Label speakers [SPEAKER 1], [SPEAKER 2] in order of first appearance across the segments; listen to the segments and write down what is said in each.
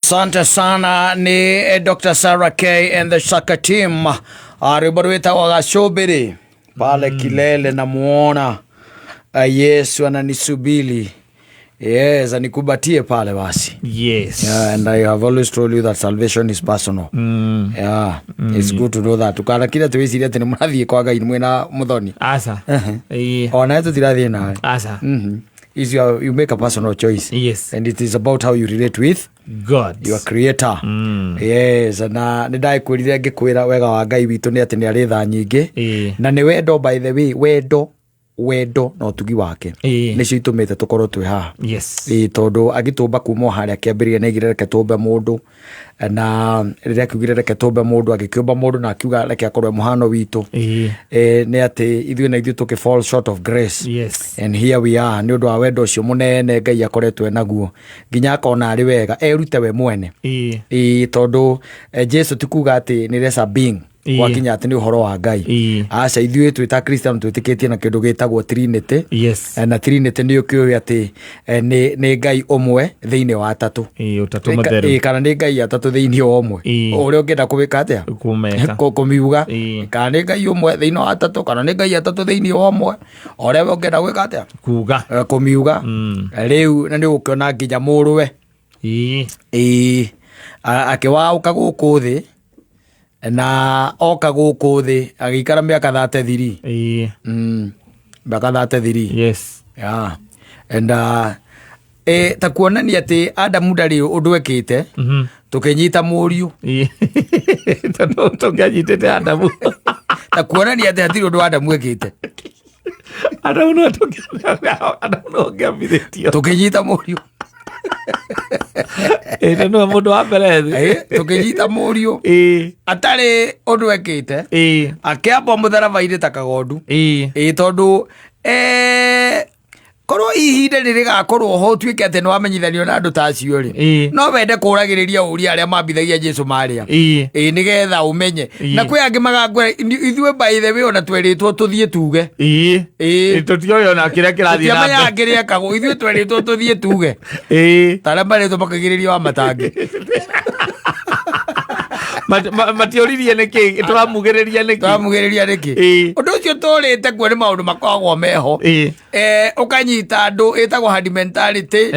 [SPEAKER 1] Asante sana ni Dr. Sarah K and the Shaka team. Rwimbo rwĩtagwo gacũmbĩrĩ pale kilele namuona Yesu ananisubiri. Yes, anikubatie pale basi. Yeah, and I have always told you that salvation is personal. Yeah, it's good to know that. Tukana kile twĩciria atĩ nĩ mũrathiĩ kwa Ngai mwĩna mũthoni.
[SPEAKER 2] Aca. Ĩĩ.
[SPEAKER 1] Ona tũtirathiĩ nawe.
[SPEAKER 2] Aca.
[SPEAKER 1] Is you make a personal choice. And it is about how you relate with
[SPEAKER 2] God.
[SPEAKER 1] Your creator. Yes, na nĩ ndakwĩrire ngĩkwĩra wega wa Ngai witũ nĩ atĩ nĩ arĩ tha nyingĩ. Na nĩ wendo, by the way, wendo, wendo na ũtugi wake. Nĩcio itũmĩte tũkorwo twĩ haha. Ĩĩ, tondũ agĩtũmba kuma o harĩa kĩambĩrĩria nĩ aigire reke tũmbe mũndũ, na rĩrĩa akiugire reke tũmbe mũndũ, agĩkĩũmba mũndũ na akiuga reke akorwo e mũhano witũ. Nĩ atĩ ithuĩ na ithuĩ tũkĩ fall short of grace. And here we are nĩ ũndũ wa wendo ũcio mũnene Ngai akoretwo enaguo nginya akona arĩ wega erute we mwene. Ĩĩ, tondũ Jesu ti kuga atĩ nĩ lesser being gwakinya atĩ nĩ ũhoro wa Ngai. Aca, ithuĩ twĩ ta Christian twĩtĩkĩtie na kĩndũ gĩtagwo Trinity. Na Trinity nĩ ũkĩũĩ atĩ nĩ Ngai ũmwe thĩinĩ wa atatũ.
[SPEAKER 2] Ĩĩ, ũtatũ mũtheru.
[SPEAKER 1] Kana nĩ Ngai atatũ thĩinĩ wa ũmwe. Ũrĩa ũngĩenda kũwĩka atĩa?
[SPEAKER 2] Kũmeka.
[SPEAKER 1] Kũmiuga. Kana nĩ Ngai ũmwe thĩinĩ wa atatũ, kana nĩ Ngai atatũ thĩinĩ wa ũmwe, ũrĩa we ũngĩenda gwĩka atĩa?
[SPEAKER 2] Kuga.
[SPEAKER 1] Kũmiuga. Rĩu na nĩ ũgũkĩona nginya mũrũwe. Ĩĩ, akĩwaũka gũkũ thĩ, na oka gũkũ thĩ agĩikara mĩaka 33. Mĩaka 33. Yeah. And ta kuonania atĩ Adamu ndarĩ ũndũ ekĩte, tũkĩnyita mũriũ.
[SPEAKER 2] Tondũ tũngĩanyitĩte Adamu.
[SPEAKER 1] Ta kuonania atĩ hatirĩ ũndũ Adamu ekĩte.
[SPEAKER 2] Adamu no Adamu no ũngĩambithĩtio.
[SPEAKER 1] Tũkĩnyita mũriũ.
[SPEAKER 2] Ĩĩ, tondũ nĩwe mũndũ wa mbere thĩ.
[SPEAKER 1] Tũkĩnyita mũriũ atarĩ ũndũ ekĩte, akĩambwo mũtharaba-inĩ ta kagondu. Ĩĩ, tondũ korwo ihinda nĩ rĩgakorwo ho ũtuĩke atĩ nĩ wamenyithanio na andũ ta acio rĩ, no wende kũragĩrĩria ũria arĩa mambithagia Jesu marĩa. Ĩĩ, nĩgetha ũmenye. Na kwĩ angĩ magakwĩra ithuĩ, by the way, ona twerĩtwo tũthiĩ tuge.
[SPEAKER 2] Ĩĩ, tũtioĩ ona kĩrĩa kĩrathiĩ na
[SPEAKER 1] Tũtiamenyaga
[SPEAKER 2] mbere.
[SPEAKER 1] kĩrĩa ekagwo, ithuĩ twerĩtwo tũthiĩ tuge. Ta arĩa marĩtwo makagirĩrio wa matangi.
[SPEAKER 2] Matioririe nĩkĩ tũramugĩrĩria nĩkĩ.
[SPEAKER 1] Tũramugĩrĩria nĩkĩ. Ũndũ ũcio tũrĩte kuo nĩ maũndũ makoragwo meho. Ũkanyita andũ ĩtagwo herd mentality.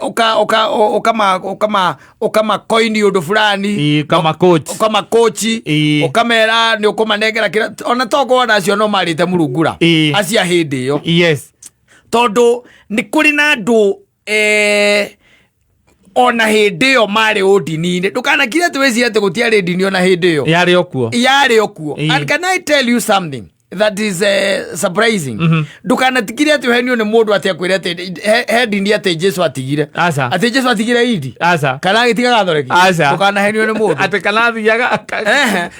[SPEAKER 1] Ũka ũka ũkama ũkama ũkama koini ũndũ fulani.
[SPEAKER 2] Ũkama coach.
[SPEAKER 1] Ũkama coach. Ũkamera nĩ ũkũmanengera kĩrĩa ona tokorwo ona acio no marĩte murungura acio a hĩndĩ ĩyo. Tondũ nĩ kũrĩ na andũ ona hĩndĩ ĩyo marĩ ũndini-inĩ, ndũkanakire atĩ wĩcirie atĩ gũtiarĩ ndini ona hĩndĩ ĩyo.
[SPEAKER 2] Yarĩ o kuo.
[SPEAKER 1] Yarĩ o kuo. And can I tell you something that is surprising? Ndũkanatigire atĩ ũhenio nĩ mũndũ atĩ akwĩre atĩ he ndini atĩ Jesu atigire.
[SPEAKER 2] Aca.
[SPEAKER 1] Atĩ Jesu atigire indi.
[SPEAKER 2] Aca.
[SPEAKER 1] Kana agĩtiga gathoreki.
[SPEAKER 2] Aca.
[SPEAKER 1] Ndũkanahenio nĩ mũndũ.
[SPEAKER 2] Atĩ kana athiaga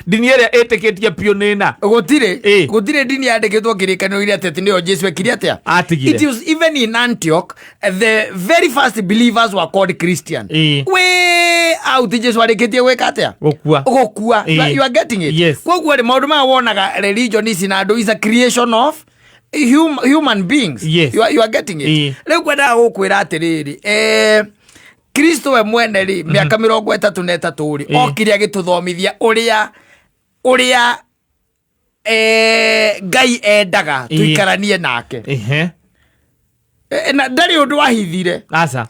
[SPEAKER 2] ndini ĩrĩa ĩtĩkĩtie biũ nĩ na
[SPEAKER 1] Gũtirĩ.
[SPEAKER 2] Ĩĩ.
[SPEAKER 1] Gũtirĩ ndini yandĩkĩtwo kĩrĩkanĩro-inĩ atĩ nĩyo Jesu ekire atĩa.
[SPEAKER 2] Atigire.
[SPEAKER 1] It was even in Antioch, the very first believers were called Christian. Way out Jesu arĩkĩtie gwĩka atĩa?
[SPEAKER 2] Gũkua.
[SPEAKER 1] Gũkua. You are getting it?
[SPEAKER 2] Yes.
[SPEAKER 1] Koguo rĩ, maũndũ maya wonaga religion ici na andũ is a creation of human beings. You are getting it? Rĩu kwendaga gũkwĩra atĩrĩrĩ, Kristo we mwene rĩ, mĩaka 33 rĩ, okire agĩtũthomithia ũrĩa Ngai endaga tũikaranie nake. Na ndarĩ ũndũ ahithire.
[SPEAKER 2] Aca.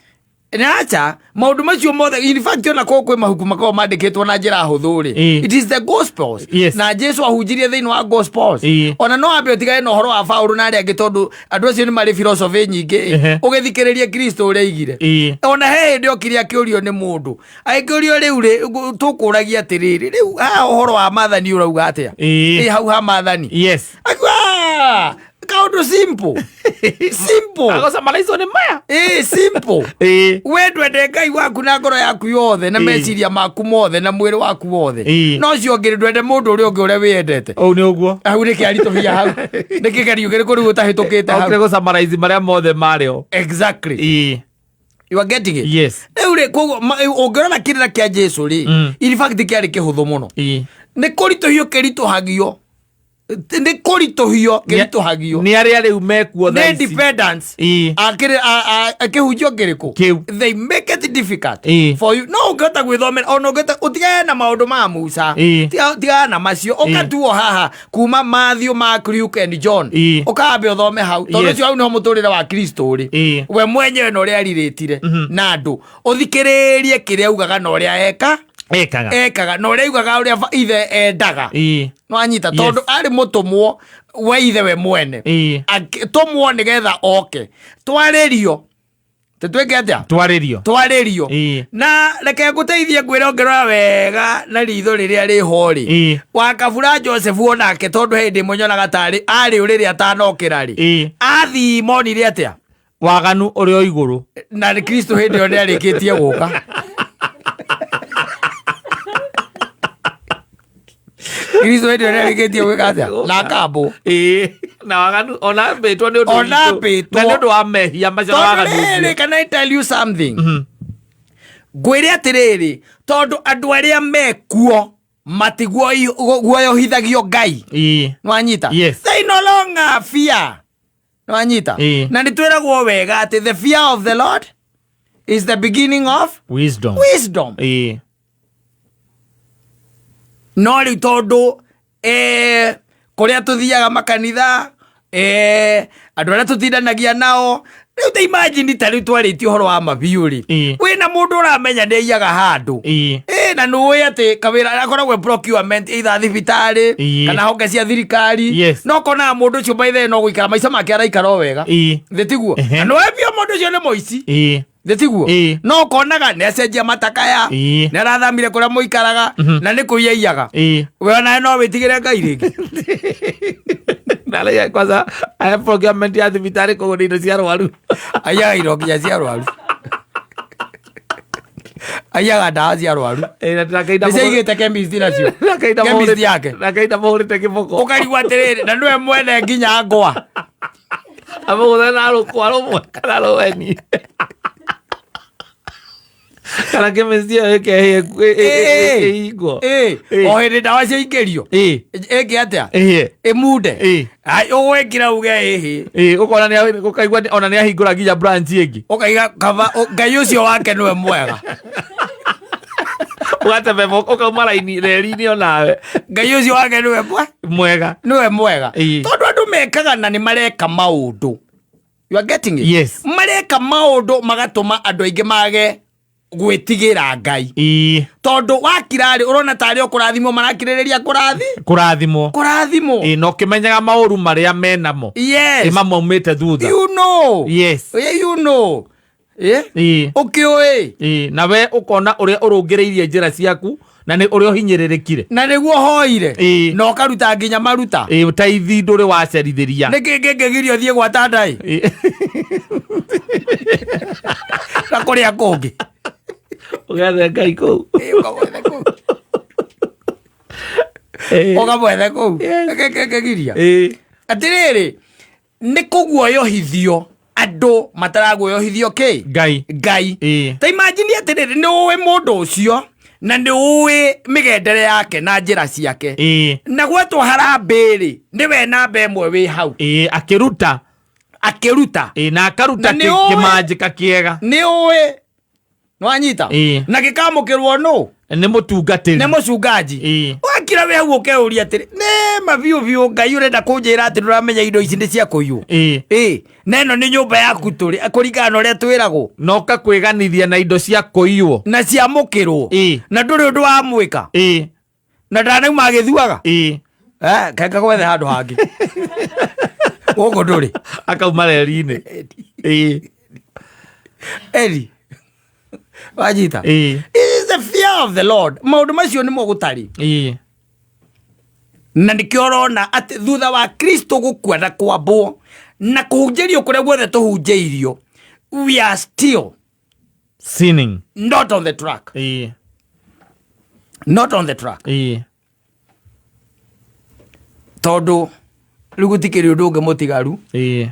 [SPEAKER 1] Aca, maũndũ macio mothe, in fact, ona korwo kwĩ mabuku makoragwo mandĩkĩtwo na njĩra hũthũ rĩ, it is the Gospels. Na Jesu ahunjirie thĩinĩ wa Gospels. Ona no ambe ũtigane na ũhoro wa Paũlũ na arĩa angĩ, tondũ andũ acio nĩ marĩ philosophy nyingĩ. Ũgĩthikĩrĩrie Kristo ũrĩa aigire. Ona he hĩndĩ okire akĩũrio nĩ mũndũ, agĩkĩũrio, rĩu rĩ, tũkũragia atĩrĩrĩ, rĩu haha ũhoro wa maathani ũrauga atĩa? Ĩ, hau ha maathani. Akiuga, "Ah, kaũndũ simple simple."
[SPEAKER 2] Agũcamara nĩ maya.
[SPEAKER 1] Ĩ, simple. We ndwende Ngai waku na ngoro yaku yothe na meciria maku mothe na mwĩrĩ waku wothe. No ũcio ũngĩ, ndwende mũndũ ũrĩa ũngĩ ũrĩa wĩyendete.
[SPEAKER 2] Ũu nĩ ũguo.
[SPEAKER 1] Hau nĩ kĩaritũhia, hau nĩ kĩgerio kĩrĩkũ rĩu ũtahĩtũkĩte
[SPEAKER 2] Okire
[SPEAKER 1] hau?
[SPEAKER 2] gũcamara marĩa mothe marĩ ho.
[SPEAKER 1] Exactly. You are getting it?
[SPEAKER 2] Yes.
[SPEAKER 1] Rĩu rĩ, koguo ũngĩrora kĩrĩra kĩa Jesu rĩ, in fact kĩarĩ kĩhũthũ mũno. Nĩ kũritũhio kĩritũhagio. Nĩ kũritũhio kĩritũhagio.
[SPEAKER 2] Nĩ arĩa rĩu mekuo
[SPEAKER 1] Nĩ
[SPEAKER 2] thaa ici.
[SPEAKER 1] independence. Akĩhunjio kĩrĩkũ?
[SPEAKER 2] Kĩu.
[SPEAKER 1] They make it difficult for you. No ũngĩhota gwĩthomera, ona ũngĩhota ũtigane na maũndũ ma Musa. Tigana na macio. Ũkatuo haha kuma Matthew, Mark, Luke and John. Ũkambe ũthome hau. Tondũ ũcio hau nĩho mũtũrĩre wa Kristo ũrĩ. We mwenyewe na ũrĩa arirĩtire na andũ. Ũthikĩrĩrie kĩrĩa augaga na ũrĩa eka
[SPEAKER 2] Ekaga.
[SPEAKER 1] Ekaga na ũrĩa augaga, ũrĩa ithe endaga. Nwanyita? Tondũ arĩ mũtũmwo we ithe we mwene. Tũmwo nĩgetha oke twarĩrio. Tũtwĩke atĩa?
[SPEAKER 2] Twarĩrio.
[SPEAKER 1] Twarĩrio. Na reke ngũteithie, ngwĩre, ũngĩrora wega na ritho rĩrĩa rĩho rĩ, wakabura Joseph onake, tondũ hĩndĩ ĩmwe nyonaga tarĩ arĩ ũrĩrĩ atanokĩra rĩ, athii monire atĩa?
[SPEAKER 2] Waganu ũrĩ o igũrũ.
[SPEAKER 1] Na nĩ Kristo hĩndĩ ĩyo nĩ arĩkĩtie gũka. Kristo hĩndĩ ĩyo nĩ arĩkĩtie gwĩka atĩa? Na akambwo.
[SPEAKER 2] Ĩĩ, na waganu ona ambĩtwo nĩ ũndũ
[SPEAKER 1] Ona
[SPEAKER 2] witũ.
[SPEAKER 1] ambĩtwo.
[SPEAKER 2] Na nĩ ũndũ wa mehia macio na
[SPEAKER 1] Tondũ
[SPEAKER 2] waganu
[SPEAKER 1] rĩrĩ,
[SPEAKER 2] ũcio.
[SPEAKER 1] can I tell you something? Ngwĩre atĩrĩrĩ, tondũ andũ arĩa mekuo matiguoyohithagio Ngai. Nwanyita?
[SPEAKER 2] Yes.
[SPEAKER 1] They no longer fear. Nwanyita? Na nĩ twĩragwo wega atĩ the fear of the Lord is the beginning of
[SPEAKER 2] wisdom.
[SPEAKER 1] Wisdom. No rĩu tondũ kũrĩa tũthiaga makanitha, andũ arĩa tũtindanagia nao rĩu, ta imagine ta rĩu twarĩtie ũhoro wa mabiũ rĩ, wĩna mũndũ ũramenya nĩ aiyaga handũ. Na nĩũĩ atĩ kawĩra akoragwo e procurement, either thibitarĩ kana honge cia thirikari. No konaga mũndũ ũcio, by the way, no gũikara maica make araikara o wega. Thĩ tiguo? Na nĩũĩ biũ mũndũ ũcio nĩ mũici. Thĩ tiguo? No konaga nĩ acenjia matakaya, nĩ arathamire kũrĩa mũikaraga na nĩ kũiya iyaga. We onawe no wĩtigĩre Ngai rĩngĩ?
[SPEAKER 2] Na rĩu kwanza aya procurement ya thibitarĩ kũgũra indo cia arwaru.
[SPEAKER 1] Aiyaga indo nginya cia arwaru, aiyaga ndawa cia arwaru.
[SPEAKER 2] Ĩĩ, na ndakainda
[SPEAKER 1] nĩ ciaigĩte chemist nacio
[SPEAKER 2] ndakainda
[SPEAKER 1] chemist yake.
[SPEAKER 2] Ndakainda mũhũrĩte kĩboko.
[SPEAKER 1] Ũkarigwo atĩrĩrĩ, na nĩwe mwene nginya ngwa.
[SPEAKER 2] Amũgũthe na rũkwa rũmwe kana rũweni kana chemist ĩyo ĩke ĩhingwo.
[SPEAKER 1] O hĩndĩ ndawa ciaingĩrio, ĩngĩ atĩa? Ĩmunde. Ai, ũgwĩkĩra uge ĩhĩ.
[SPEAKER 2] Ĩĩ, ũkona nĩ ũkaigua ona nĩ ahingũra nginya branch ĩngĩ.
[SPEAKER 1] Ũkaiga kaba Ngai ũcio wake nĩwe mwega.
[SPEAKER 2] Ũgateme ũkauma raini reri-inĩ onawe.
[SPEAKER 1] Ngai ũcio wake nĩwe
[SPEAKER 2] mwega.
[SPEAKER 1] Nĩwe mwega. Tondũ andũ mekaga na nĩ mareka maũndũ, you are getting it?
[SPEAKER 2] Yes.
[SPEAKER 1] Mareka maũndũ magatũma andũ aingĩ mage gwĩtigĩra Ngai. Tondũ wakirarĩ ũrona tarĩ o kũrathimwo marakirĩrĩria kũrathi
[SPEAKER 2] Kũrathimwo.
[SPEAKER 1] Kũrathimwo.
[SPEAKER 2] Ĩĩ, na ũkĩmenyaga maũru marĩa menamo. Ĩ mamaumĩte thutha.
[SPEAKER 1] You know.
[SPEAKER 2] Yes.
[SPEAKER 1] Yeah, you know. Ũkĩũĩ.
[SPEAKER 2] Ĩĩ, na we ũkona ũrĩa ũrũngĩrĩirie njĩra ciaku na nĩ ũrĩa ũhinyĩrĩrĩkire.
[SPEAKER 1] Na nĩguo hoire. Na ũkaruta nginya maruta.
[SPEAKER 2] Ĩĩ, taithi ndũrĩ wacerithĩria.
[SPEAKER 1] Nĩ kĩ kĩngĩgiria ũthiĩ gwa tandai na kũrĩa kũngĩ?
[SPEAKER 2] Ũgethe Ngai kũu.
[SPEAKER 1] Ĩĩ, ũkamwethe kũu. Ũkamwethe kũu. Nĩ kĩ kĩngĩgiria? Atĩrĩrĩ, nĩ kũguoyohithio andũ mataraguoyohithio kĩ?
[SPEAKER 2] Ngai.
[SPEAKER 1] Ngai. Ta imagine atĩrĩrĩ, nĩ ũĩ mũndũ ũcio na nĩ ũĩ mĩgendere yake na njĩra ciake, na gwetwo harambĩ rĩ, nĩwe namba ĩmwe wĩ hau.
[SPEAKER 2] Ĩĩ, akĩruta.
[SPEAKER 1] Akĩruta.
[SPEAKER 2] Ĩĩ, na akaruta
[SPEAKER 1] Na nĩ ũĩ-
[SPEAKER 2] kĩmanjĩka kĩega.
[SPEAKER 1] Nĩ ũĩ nĩwanyita? Na gĩkamũkĩrwo nũ?
[SPEAKER 2] Nĩ mũtungatĩri.
[SPEAKER 1] Nĩ mũcungaji. Wakira wĩ hau ũkeuria atĩrĩ, nĩ ma biũ biũ Ngai ũrenda kũnjĩra atĩ ndũramenya indo ici nĩ cia kũiywo? Ĩĩ, na ĩno nĩ nyũmba yaku tũrĩ kũringana na ũrĩa twĩragwo.
[SPEAKER 2] Na ũkakwĩganithia na indo cia kũiywo.
[SPEAKER 1] Na ciamũkĩrwo. Na ndũrĩ ũndũ wa mwĩka. Na ndanauma agĩthuaga. Eh, kenga gwethe handũ hangĩ, gũkũ ndũrĩ.
[SPEAKER 2] Akauma reri-inĩ.
[SPEAKER 1] Eri wanyita?
[SPEAKER 2] Ĩĩ.
[SPEAKER 1] It is the fear of the Lord. Maũndũ macio nĩmo gũtarĩ. Na nĩkĩo ũrona atĩ thutha wa Kristo gũkua na kwambwo na kũhunjĩrio kũrĩa guothe tũhunjĩirio, we are still
[SPEAKER 2] sinning.
[SPEAKER 1] Not on the track. Not on the track. Tondũ rĩu gũtikĩrĩ ũndũ ũngĩ mũtigaru.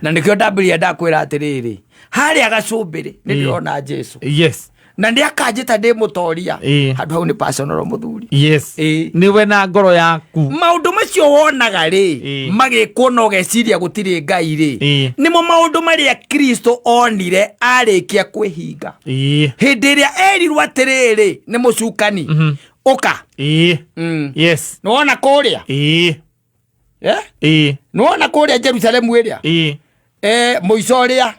[SPEAKER 1] Na nĩkĩo ndambĩrĩria ndakwĩra atĩrĩrĩ, harĩa gacũmbĩrĩ nĩ ndĩrona Jesu. Na nĩ akanjĩta ndĩ mũtoria.
[SPEAKER 2] Ĩĩ.
[SPEAKER 1] Handũ hau nĩ personal, mũthuri.
[SPEAKER 2] Yes.
[SPEAKER 1] Ĩĩ.
[SPEAKER 2] Nĩwe na ngoro yaku.
[SPEAKER 1] Maũndũ macio wonaga rĩ, magĩkwo na ũgeciria gũtirĩ Ngai rĩ, nĩmo maũndũ marĩa Kristo onire arĩkia kwĩhinga, hĩndĩ ĩrĩa erirwo atĩrĩrĩ nĩ mũcukani, ũka. Nĩwona kũrĩa? Eh? Nĩwona kũrĩa Jerusalemu ĩrĩa mũico ũrĩa,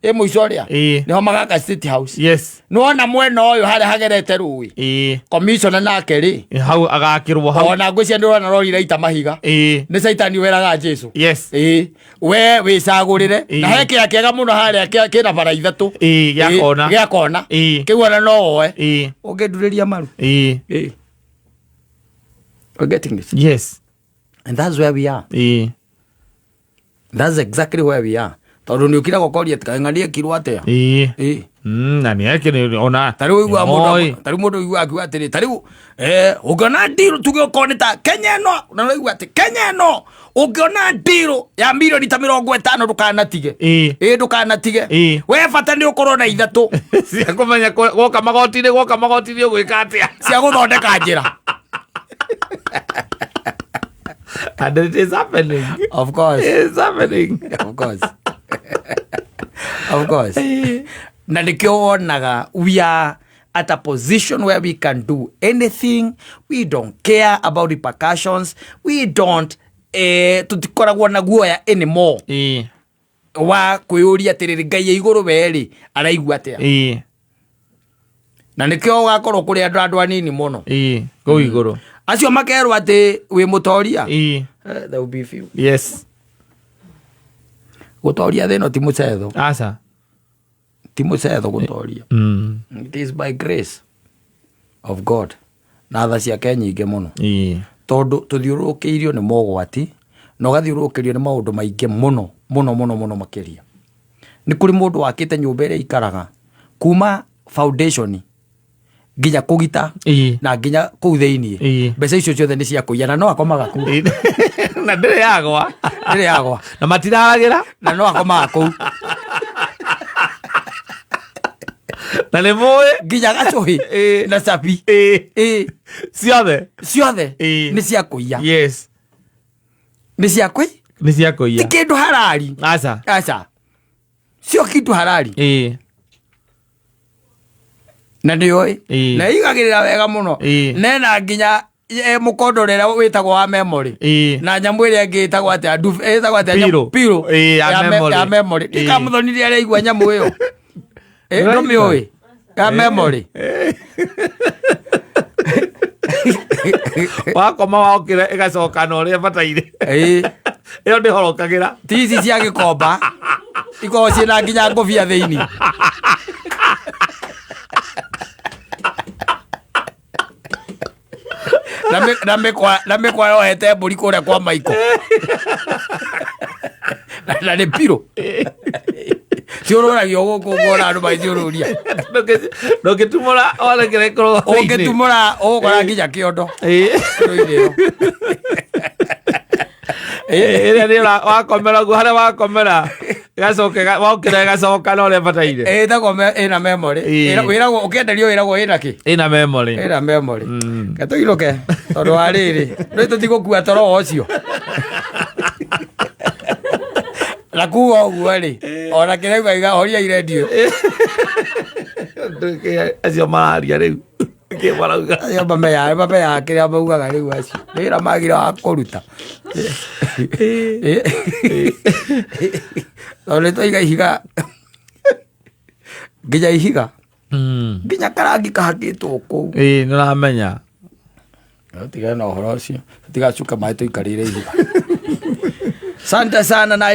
[SPEAKER 1] ĩ mũico ũrĩa, nĩho magaka State House. Nĩwona mwena ũyũ harĩa hagerete rũĩ, commissioner nake rĩ,
[SPEAKER 2] Hau agakĩrwo hau.
[SPEAKER 1] Ona ngwĩcia ndĩrona rori iraita mahiga. Nĩ Caitani weraga Jesu, ĩĩ, we wĩcagũrĩre. Na he kĩa kĩega mũno harĩa kĩna bara ithatũ.
[SPEAKER 2] Gĩa kona.
[SPEAKER 1] Gĩa kona. Kĩu ona no woe ũngĩndurĩria maru. Ĩĩ. We're getting this?
[SPEAKER 2] Yes.
[SPEAKER 1] And that's where we are. That's exactly where we are, tondũ nĩ ũkiraga ũkoria kaĩ ekirwo atĩa. Ĩĩ.
[SPEAKER 2] Na nĩ eke ona.
[SPEAKER 1] Ta rĩu ũiguaga mũndũ
[SPEAKER 2] Oi.
[SPEAKER 1] ta rĩu mũndũ ũiguaga akiuga atĩrĩ, ta rĩu ũngĩona deal, tuge okorwo nĩ ta Kenya ĩno, na ũraigua atĩ Kenya ĩno ũngĩona deal ya milioni ta 50 ndũkanatige. Ĩĩ, ndũkanatige. We bata nĩ ũkorwo na ithatũ
[SPEAKER 2] cia kũmenya gwoka magoti-inĩ, gwoka magoti-inĩ ũgwĩka atĩa.
[SPEAKER 1] Cia gũthondeka njĩra.
[SPEAKER 2] And it is happening.
[SPEAKER 1] Of course.
[SPEAKER 2] It is happening.
[SPEAKER 1] Of course, of course. Na nĩkĩo wonaga we are at a position where we can do anything. We don't care about repercussions. We don't, tũtikoragwo na guoya anymore wa kwĩyũria atĩrĩrĩ, Ngai ya igũrũ werĩ araigua atĩa? Na nĩkĩo ũgakorwo kũrĩ andũ anini mũno
[SPEAKER 2] Kũu igũrũ.
[SPEAKER 1] Acio makerwo atĩ wĩ mũtoria. There will be few. Gũtoria thĩ ĩno ti mũcetho.
[SPEAKER 2] Aca.
[SPEAKER 1] Ti mũcetho gũtoria. It is by grace of God na tha ciake nyingĩ mũno, tondũ tũthiũrũrũkĩirio nĩ mogwati na ũgathiũrũrũkĩrio nĩ maũndũ maingĩ mũno mũno mũno mũno makĩria. Nĩ kũrĩ mũndũ wakĩte nyũmba ĩrĩa ikaraga kuma foundation nginya kũgita na nginya kũu thĩiniĩ. Mbeca icio ciothe nĩ cia kũiya na no akomaga kũu.
[SPEAKER 2] Na ndĩrĩ yagwa.
[SPEAKER 1] Ndĩrĩ yagwa.
[SPEAKER 2] Na matiraragĩra.
[SPEAKER 1] Na no akomaga kũu.
[SPEAKER 2] Na nĩ mũĩ.
[SPEAKER 1] Nginya gacũhĩ na cabi.
[SPEAKER 2] Ciothe.
[SPEAKER 1] Ciothe nĩ cia kũiya. Nĩ cia kũi
[SPEAKER 2] Nĩ cia
[SPEAKER 1] ti
[SPEAKER 2] kũiya.
[SPEAKER 1] Kĩndũ harari.
[SPEAKER 2] Aca.
[SPEAKER 1] Aca, sio kitu harari. Na nĩ oĩ na igagĩrĩra wega mũno. Nena nginya mũkondo ũrĩa wĩtagwo wa memory na nyamũ ĩrĩa ĩngĩ ĩtagwo atĩa, ĩtagwo atĩa?
[SPEAKER 2] Pillow.
[SPEAKER 1] Pillow.
[SPEAKER 2] Ĩĩ, ya memory.
[SPEAKER 1] Ya memory. Ndikamuthonirie araigua nyamũ ĩyo. Ndũmĩũĩ ya memory?
[SPEAKER 2] Wakoma wokĩra ĩgacoka na ũrĩa ĩbataire. Ĩyo ndĩhorokagĩra.
[SPEAKER 1] Ti ici cia gĩkomba ikoragwo ciĩna nginya ngũbia thĩinĩ. Na mĩkwa yohete mbũri kũrĩa kwa maiko na nĩ pillow ciũrũragio gũkũ ngona andũ magĩciũrũria.
[SPEAKER 2] Ndũngĩtumũra one kĩrĩa ĩkoragwo thĩinĩ.
[SPEAKER 1] Ũngĩtumũra ũgũkora nginya kĩondo pillow-inĩ ĩyo.
[SPEAKER 2] Ĩrĩa nĩ wakomera ũguo, harĩa wakomera ĩgacoka wokĩra ĩgacoka na ũrĩa ĩbataire.
[SPEAKER 1] Ĩtagwo ĩna memory. Wĩragwo ũkĩenderio wĩragwo ĩna kĩ?
[SPEAKER 2] Ĩna memory.
[SPEAKER 1] Ĩna memory. Ke tũinũke tondũ wa rĩrĩ rĩu tũtigũkua toro ũcio na kuga ũguo rĩ, ona kĩrauga iga horia irendio.
[SPEAKER 2] Acio mararia rĩu kĩ marauga?
[SPEAKER 1] Acio mameyaga kĩrĩa maugaga rĩu, acio wĩra magira wa kũruta tondũ nĩ twaiga ihiga nginya ihiga nginya karangi kahakĩtwo kũu.
[SPEAKER 2] Ĩĩ, nĩ ũramenya.
[SPEAKER 1] Tigana na ũhoro ũcio, tũtigacuka maĩ tũikarĩire ihiga. Sante sana na